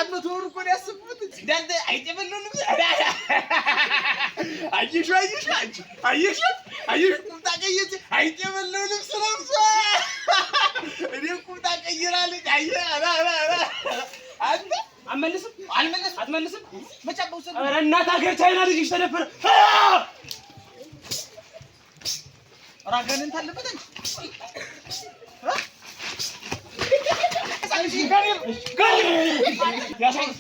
400 ብር እኮ ነው ያሰብኩት። እንዳንተ አይጥ የበላው ልብስ። አየሽው፣ አየሽው፣ አንቺ አየሽው፣ አየሽ፣ ቁምጣ ቀየች። አይጥ የበላው ልብስ ለብሶ እኔ ቁምጣ ቀይራለች። አየህ፣ ኧረ ኧረ ኧረ አንተ አትመልስም? አልመለስም። አትመልስም? መቼ አባው ሰው ኧረ እናት ሀገር ቻይና ልጅሽ ተደፈረ። ኧረ አጋንንት አለበት አንቺ።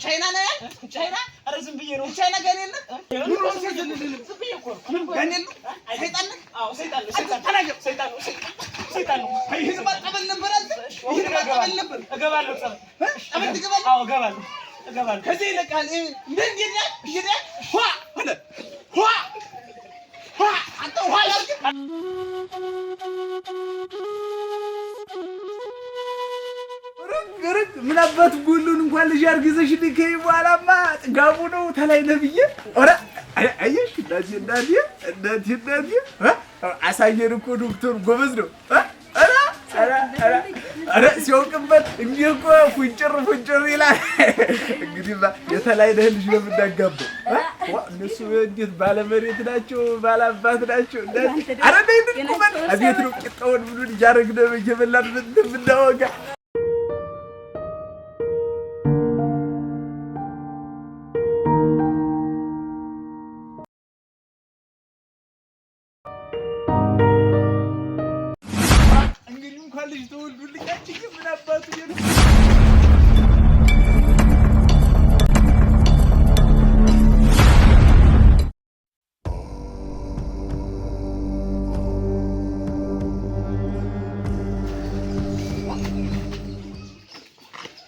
ቻይና ነው ያልክ? ቻይና? ኧረ ዝም ብዬ ነው። ቻይና ጋኔን ነህ? ምን ሆነህ ዝም ብዬ እኮ ነው። ጋኔን ነው? ሰይጣን ነህ? አዎ ሰይጣን ነው። ሰይጣን ተናገር። ሰይጣን ነው። ሰይጣን ነው። ይህን ጸበል ነበር አንተ? ይህን ጸበል ነበር። እገባለሁ ጸበል። ጸበል ትገባለህ? አዎ እገባለሁ፣ እገባለሁ። ከዚህ ይለቃል። እንዴት እንዴት ኋ አለ ኋ ኋ አንተ ኋ ያልክ ርቅ ምን አባት ጎሎን እንኳን ልጅ አርግዘሽልኝ ከዚህ በኋላማ ጥጋቡ ነው ተላይ ነህ ብዬ። ኧረ አየሽ፣ እናቴ እናቴ እናቴ እናቴ አሳየን እኮ ዶክተሩ ጎበዝ ነው። ኧረ ኧረ ኧረ ኧረ ሲያውቅበት እንዲህ እኮ ፉንጭር ፉንጭር ይላል። እንግዲህ የተላይ ነህ ልጅ ነው የምናጋባው። እነሱ እንዴት ባለመሬት ናቸው፣ ባለአባት ናቸው። ኧረ ነይ እንቁመን አቤት ነው ቂጣውን ምኑን እያደረግን እየበላን የምናወጋ። እንግዲህ እንኳን ልጅ ተወልዶልኝ አንቺዬ ምን አባቱ ነው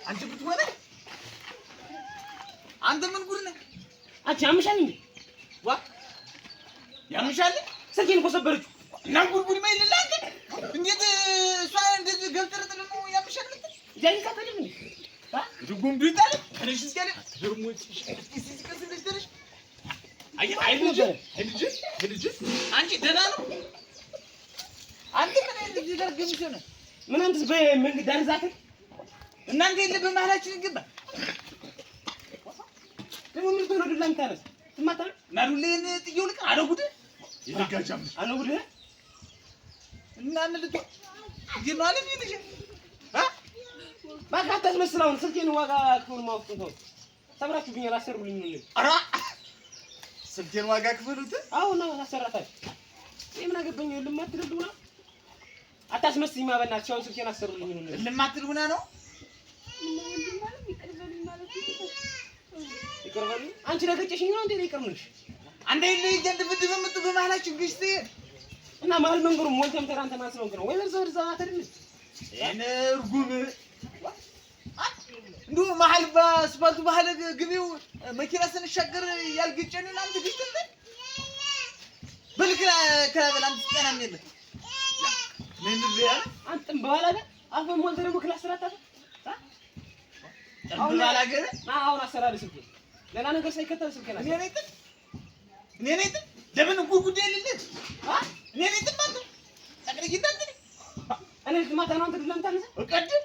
አንቺ ብትሆነ አንተ ምን ጉድ ነህ? አንቺ ያምሻል እንዴ? ዋ ያምሻል። ስልኬን እኮ ሰበረችው። እና ጉድ ጉድ ማይልልህ አንተ እንዴት እሷ እንደዚህ ገብተህ ነው ያምሻል የምትል? እያየካት አይደል እንዴ? ድጉም ቢጣል ተነሽ እስኪ አለ ደግሞ እስኪ እስኪ ብለሽ ተነሽ። አየህ፣ አይ ልጅ፣ አይ ልጅ፣ አይ ልጅ፣ አንቺ ደህና ነው? አንተ ምን አይነት ልጅ ጋር ገምቼ ነው? ምን አንተስ በመንገድ ዳር ዛትህ እናንተ የለ በመሀላችን ይገባ ደግሞ ምን ትሆነ ዱላ የምታነሳ ትማታለህ? እና ዱሌን ጥዬው ልቀር አለ ጉድ ይልጋጃም አለ ጉድ እና ምን ልትሆን እንዴት ነው አለ ልጅ አ እባክህ አታስመስል። አሁን ስልኬን ዋጋ ክፈሉ ማወቅ ተው። ሰብራችሁብኛል፣ አሰሩልኝ ነው እንዴ? ኧረ ስልኬን ዋጋ ክፈሉት። አሁን ነው አሰራታል። እኔ ምን አገባኝ? ልማትል ሁና አታስመስይማ፣ በእናትሽ አሁን ስልኬን አሰሩልኝ ነው እንዴ? ልማትል ሁና ነው ይቅር በሉኝ። አንቺ ረገጨሽኝ ነው እንዴ? ይቅር ምንሽ አንተ የለ እንደ ብድ በመጡ በመሀላችን ገጭተህ እና መሀል መንገዱ ሞልተህ ተራ አንተ ማለት ነው ወይ ወርዛ ወርዛ አትልም። ይሄን እርጉም እንዲሁ መሀል በአስፋልቱ መሀል ግቢው መኪና ስንሻገር ያልገጨንን አንተ ገጭተህ በልክ ከበል አንተ ጤናም የለህ ምን ልበል አንተም በኋላ ጋር አፍህን ሞልተህ ደግሞ ክላስ ስራ አታውቅም። አሁን ባላገረ አሁን አሰራር ስልኬን ሌላ ነገር ሳይከተል ስልኬን እኔ ነኝ ጥም እኔ ነኝ ጥም ለምን ጉድ የሌለህ አ እኔ ነኝ ጥም አንተ ጠቅልዬ እንዳንተ እኔ ልትማታ ነው አንተ ዱላ የምታነሳ? እቀድም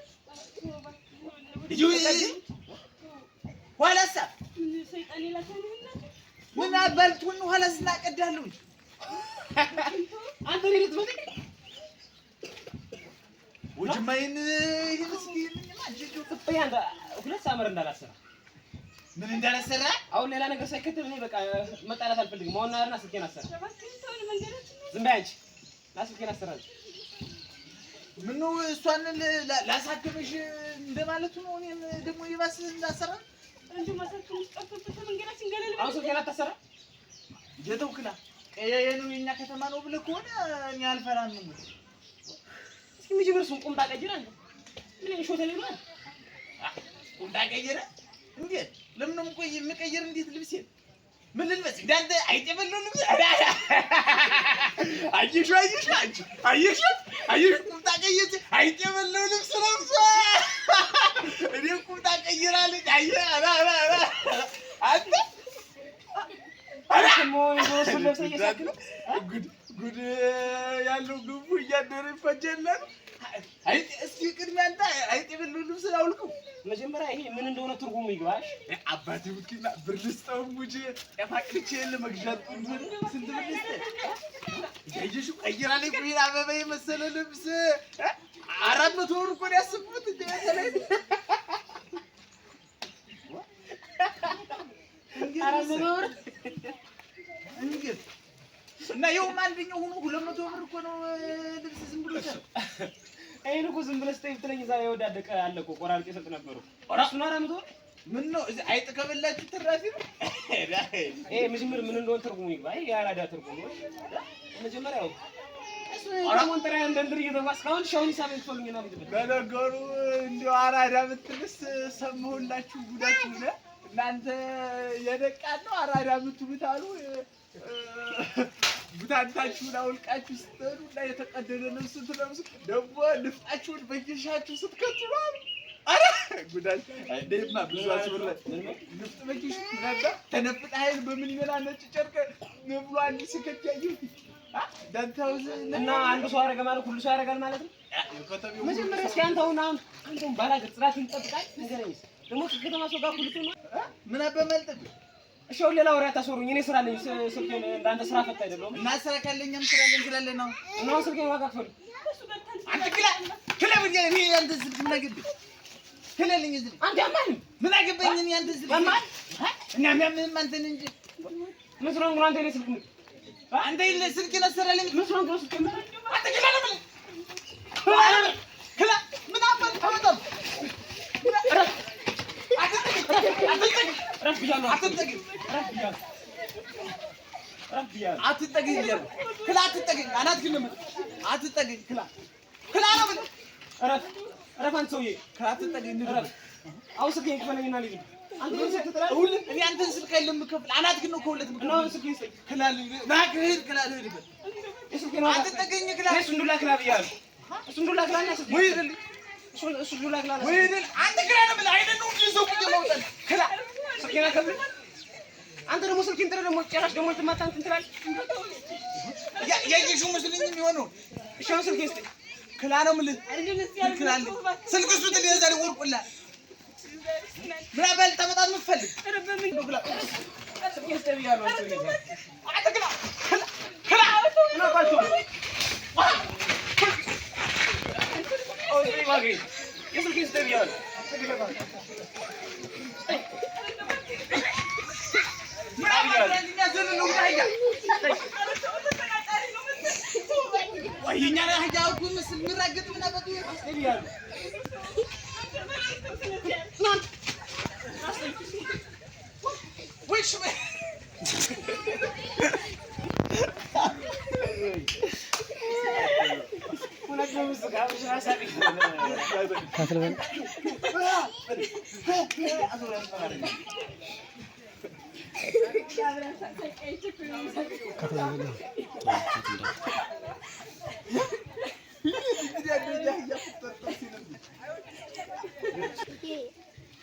ልጁ ኋላሳ ምን አባልቱን ኋላ ስናቀዳለሁ እንጂ አንተ እኔ ልትመታኝ ወጅማይን ይሄን እስኪ ጥፍህ አንተ ሁለት ሳመር እንዳላሰራ ምን እንዳላሰራ አሁን ሌላ ነገር ሳይከተል እኔ በቃ መጣላት አልፈልግም። አሁን ናርና ስልኬን አሰራ። ዝም በይ አንቺ። ና ስልኬን አሰራ። ምነው እሷን ላሳክምሽ እንደማለቱ ነው። እኔን ደግሞ ይባስ እንዳሰራ አሁን ስልኬን አታሰራ። የተውክላ ቀየ ነው የኛ ከተማ ነው ብለህ ከሆነ እኔ አልፈራም። ነው እስኪ መጀመሪያ እሱን ቁምጣ ቀይር አንተ። ምን ሾተ ነው ቁምጣ ቀይረ እንዴት? ለምን ነው የምቆይ የምቀይር? እንዴት ልብሴን ምን ልልበስ? እንዳንተ አይጥ የበላው ልብስ። አየሽው፣ አየሽው፣ አንቺ አየሽው፣ አየሽ ቁምጣ ቀየች። አይጥ የበላው ልብስ ለብሶ እኔ ቁምጣ ቀይራለች። አየህ፣ ኧረ ኧረ ኧረ አንተ ጉድ ያለው ግቡ እያደረ ይፈጀላል። አይጥ እስኪ ቅድሚያ አንተ አይጥ የበላውን ልብስ አውልቀው። መጀመሪያ ይሄ ምን እንደሆነ ትርጉሙ ይግባሽ። አባቴ ብትኪና ብር ልስጠው ሙጂ ጤፍ አቅልቼ የለ መግዣ እንደሆነ ስንት ብር ልስጥህ? እያየሽው ቀይራለኝ እኮ ይሄን አበባ የመሰለ ልብስ 400 ብር እኮ ነው ያሰብኩት። እንደ በተለይ 400 ብር እንዴት እና ይኸውም አንደኛው ሆኖ 200 ብር እኮ ነው ልብስ ዝም ብሎ ይሄን እኮ ዝም ብለህ ስጠኝ ብትለኝ እዛ የወዳደቀ አለ እኮ ቆራርጬ እሰጥ ነበር እኮ። እሱን 400 ብር ምን ነው እዚህ አይጥ ከበላችሁ ትራፊ ነው። ይሄ መጀመሪያ ምን እንደሆነ ትርጉሙ ይግባ። ይሄ የአራዳ ትርጉሙ ነው። መጀመሪያው እሱ ሞንተራ እንደንድር እየተጓዝክ አሁን ሻውን ሂሳብ ይክፈሉኝና ልሂድበት። ለነገሩ እንደው አራዳ ብትልስ ሰማሁላችሁ ጉዳችሁ ነ እናንተ የነቃ ነው አራዳ የምትሉት አሉ። ቡታንታችሁን አውልቃችሁ ስትሄዱ እና የተቀደደ ልብስ ስትለብሱ ደግሞ ንፍጣችሁን በኪሻችሁ ስትከቱ ነው አሉ። ኧረ ጉዳችሁ! እንዴማ ብዙ አስበላ። ንፍጥ በኪሽ ነበር ተነፍጥ ኃይል በምን ይበላ ነጭ ጨርቅ ብሎ አንድ ስከት ያየሁት እና አንዱ ሰው አደረገ ማለት ሁሉ ሰው ያደርጋል ማለት ነው። መጀመሪያ እስኪ አንተ አሁን አሁን አንተ አሁን ባላገር ጽዳትን ትጠብቃለህ? ንገረኝ እስኪ። ደግሞ ከከተማ ሰው ጋር ሁሉ ትሆን ምን አበመልጥብ እሺ፣ አሁን ሌላ ወሬ አታስወሩኝ። እኔ ስራ አለኝ። ስልኬን እንዳንተ ስራ ፈት አይደለሁም። እና ስራ ካለኛም ስራ አለን ስላለን ነው። እና አሁን ስልኬን ዋጋ ክፈሉ። አንተ ክላ ክላ ብዬ እኔ ያንተ ስልክ ምን አገባኝ? ክለልኝ እዚህ አንተ ያማል ምን አገባኝ? እኔ ያንተ ስልክ ያማል እና የሚያምህም አንተን እንጂ ምን ስለሆንኩ ነው አንተ የእኔ ስልክ አንተ የለ ስልኬን አሰራልኝ። ምን ስለሆንኩ ነው ስልኬን አንተ ክላ ነው የምልህ። ክላ ምን አባል ታመጣለህ? እረፍ ብያለሁ። አትጠግኝ እረፍ ብያለሁ። እረፍ ብያለሁ። አትጠግኝ እያልኩ ክላ አትጠግኝ፣ አናትህን ነው የምልህ። አትጠግኝ ክላ ክላ ነው የምልህ። እረፍ እረፍ አንተ ሰውዬ ክላ አትጠግኝ። እረፍ። አሁን ስልኬን ክፈለኝና ልሂድ። አንተ የእኔን ስልክ ትጥላለህ? ሁለት እኔ አንተን ስልክ አይደለም የምከፍል፣ አናትህን ነው ከሁለት እና የምከፍል። አሁን ስልኬን ስጠኝ። ክላ ልሂድ፣ ና ልሂድ፣ ክላ ልሂድበት። የስልኬን ዋጋ አትጠግኝ ክላ እኔ እሱን ዱላ ክላ ብያለሁ። እሱን ዱላ ክላና ስልኬን ወይ አይደል እሱን ዱላ ክላና ወይ አይደል አንተ ክላ ነው የምልህ። አይደል ነው እንጂ ሰው ቁጭ ማውጣት ክላ ስልኬን አከፍልም። አንተ ደግሞ ስልኬን ጥለህ ደግሞ ጭራሽ ደግሞ ልትማታ እንትን ትላለህ። ያየሽው መስለኝ የሚሆነው። እሺ አሁን ስልኬን ስጠኝ። ክላ ነው የምልህ። ክላ አለ ስልክ እሱ ትል የዛሬ ወርቁላ ምን አባል ታመጣ የምትፈልግ ስልኬን ስጠኝ ብያለሁ። አንተ ሰውዬ አንተ ክላ ክላ ክላ ምን አባቱ አሁን ስጠኝ እባክህ። የስልኬን ስጠኝ ብያለሁ። ምን አባል የሚያዘልለው አህያ ወይ የእኛ አህያ እኮ ምስል የሚራገጥ ምን አባቱ ስጠኝ ብያለሁ። ወይ ሽመ እውነት ነው ምስክ አብሽ ራሳቢ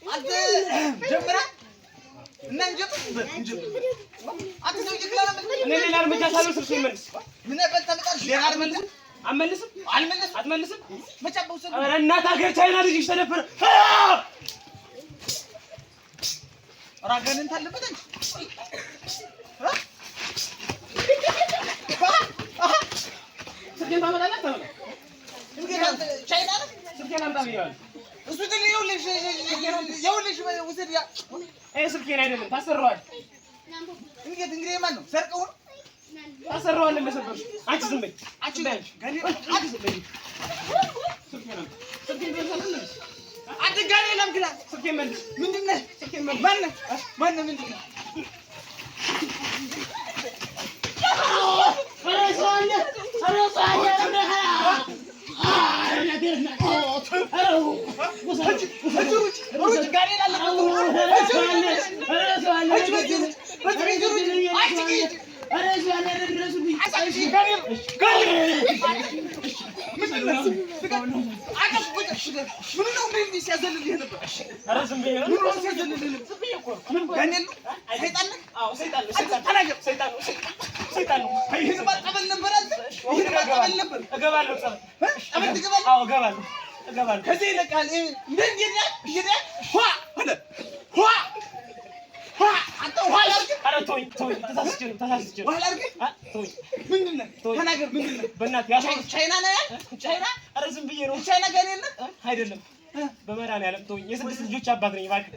አንተ ጀምራ እና እንጀምር እንጀምር። አንተ ሰውዬ ክላ ነው የምልህ። እኔ ሌላ እርምጃ ሳልወስድ እርሱ ይመልስ። ምን አባል ታመጣለህ? ሌላ አልመልስም አትመልስም? አልመልስም። አትመልስም? መቼ አባው ሰው ኧረ እናት ሀገር ቻይና ልጅሽ ተደፈረ። ኧረ አጋንንት አለበት እንጂ ስልኬን ታመጣለህ? አታመጣም? እንግዲህ አንተ ቻይና ነህ? ስልኬን አምጣ ብያለሁ። እሱ ትል ይኸውልሽ ይኸውልሽ ውሰድ። ያ ይሄ ስልኬን አይደለም ታሰረዋለህ። እንዴት እንግዲህ የማን ነው ሰርቀው ነው? ታሰረዋለህ እንደሰበርሽ። አንቺ ዝም በይ። አንቺ ዝም በይ አንቺ። ጋኔ አንቺ ዝም በይ። ስልኬን አምጣ። ስልኬን መልስ። አንተ ጋኔ የለም ክላ ስልኬን መልስ። ምንድን ነህ? ስልኬን መልስ። ማነህ? ማነህ? ምንድን ነህ? ሩጭ ጋኔን አለበት። ምን ነው እንደዚህ ሲያዘልልህ ነበር? ኧረ ዝም በይ። ምን ነው ሲያዘልልህ ነበር? ዝም ብዬ እኮ ነው። ጋኔን ነው? ሰይጣን ነህ? አዎ ሰይጣን ነው። ሰይጣን ተናገር። ሰይጣን ነው። ሰይጣን ሰይጣን ነው። ይህንማ ጸበል ነበር አንተ፣ ይህንማ ጸበል ነበር። እገባለሁ ጸበል። ጸበል ትገባለህ? አዎ እገባለሁ፣ እገባለሁ። ከዚህ ይለቃል። እንደ እንደ ዋ ሆነ ዋ ዋ አንተ ውሃ ላድርግህ? ኧረ ተወኝ፣ ተወኝ፣ ተሳስቼ ነው፣ ተሳስቼ ነው። ውሃ ላድርግህ? ተወኝ። ምንድን ነህ? ተናገር፣ ምንድን ነህ? በእናትህ ያስወሩት ቻይና ነህ? ቻይና? ኧረ ዝም ብዬ ነው። ቻይና ጋር የለህ? አይደለም፣ በመድኃኒዓለም ተወኝ። የስድስት ልጆች አባት ነኝ። እባክህ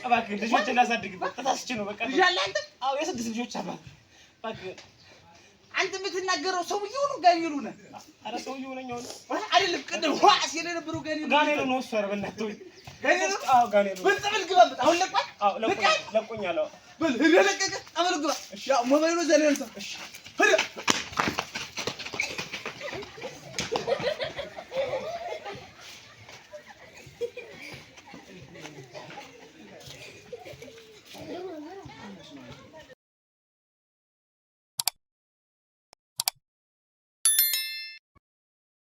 እባክህ፣ ልጆችን ላሳድግበት። ተሳስቼ ነው በቃ። ልጅ አለህ አንተ? አዎ የስድስት ልጆች አባት። እባክህ አንተ የምትናገረው ሰውዬው ነው ጋኔሉ ነህ? ኧረ ሰውዬው ነኝ አሁን። አይደለም፣ ቅድም ዋ ሲል የነበረው ጋኔሉ ጋኔሉ ነው እሱ። ኧረ በእናትህ ተወኝ። ጋኔሉ? አዎ ጋኔሉ። በል ጸበል ግባበት። አሁን ለቋል? አዎ ለቆኛል፣ ለቆኛል። አዎ በል ሂድ፣ ለቀቀ። ጸበሉ ግባ። ያው ሞባይሉ እዛ ላይ ነው። እሺ ሂድ።